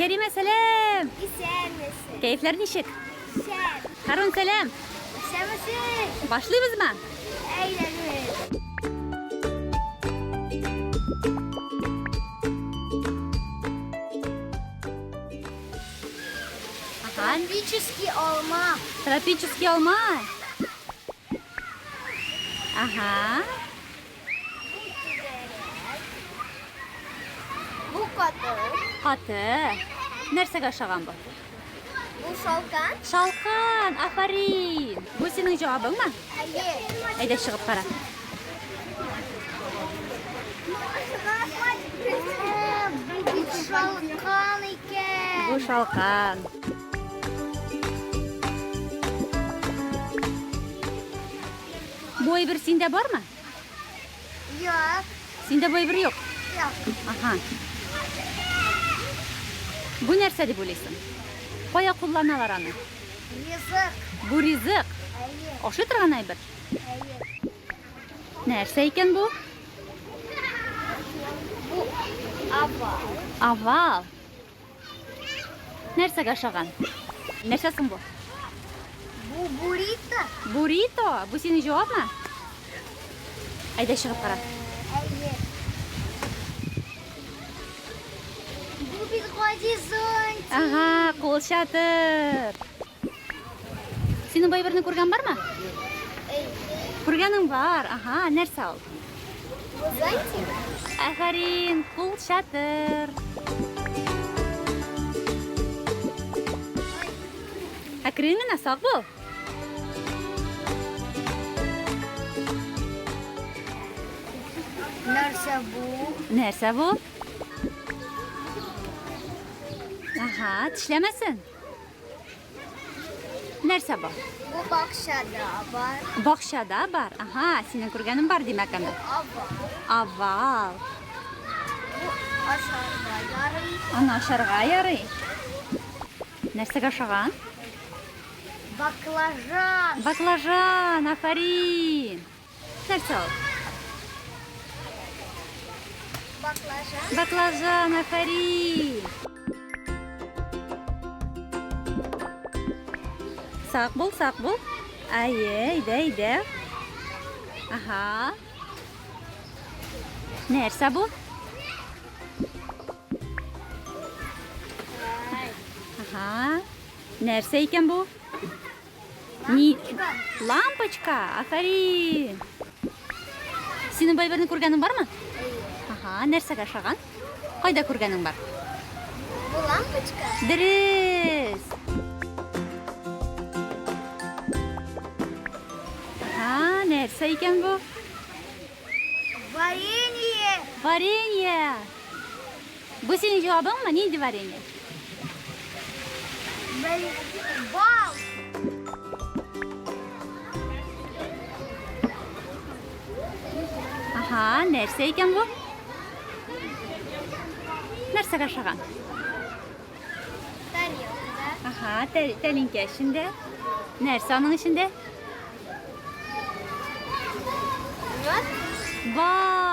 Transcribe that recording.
Сәримә, сәлам! Исәнмесез. Кәефләр ничек? Шәп. Харун, сәлам! Исәнмесез. Башлыйбызмы? Әйдәгез. Ага. Тропический алма. Тропический алма. Ага. Бу каты. Каты. Нәрсәгә ошаган бу? Бу шалкан. Шалкан, афарин. Бу синең җавабыңмы? Әйе. Әйдә чыгып кара. Бу бит шалкан икән. Бу шалкан. Бу әйбер синдә бармы? Юк. Синдә бу әйбер юк. Юк. Ага. Бу нәрсә дип уйлыйсың? Кая кулланалар аны? Ризык. Бу ризык. Әйе. Ашый торган әйбер. Әйе. Нәрсә икән бу? Бу овал. Овал. Нәрсәгә ошаган? Нәрсә соң бу? Бу буррито. Буррито. Бу синең җавапмы? Әйдә чыгып кара. Әйе. Бу бит гади зонтик. Ага, кул чатыр. Синең бу әйберне күргән бармы? Әйе. Күргәнең бар. Ага, нәрсә ул? Бу зонтик. Афәрин, кул чатыр. Әкрен генә сак бул. Нәрсә бу? Нәрсә бу? Ага, тешләмәсен. Нәрсә бу? Бу бакчада бар. Бакчада бар. Ага, синең күргәнең бар димәк аны. Овал. Овал. Бу ашарга ярый. Аны ашарга ярый. Нәрсәгә ошаган? Баклажан. Баклажан, афәрин. Нәрсә ул? Баклажан. Баклажан, афәрин. Сак бул, сак бул. Әйе, әйдә, әйдә. Ага. Нәрсә бу? Ага. Нәрсә икән бу? Ни? Лампочка. Афәрин. Синең бу әйберне күргәнең бармы? Ага, нәрсәгә ошаган? Кайда күргәнең бар? Бу лампочка. Дөрес. Ага, нәрсә икән бу? Варенье. Варенье. Бу синең җавабыңмы? Нинди варенье? Бал. Ага, нәрсә икән бу? Нәрсәгә ошаган? Тарелкада. Ага, тәлинкә эчендә. Нәрсә аның эчендә? Мед. Бал.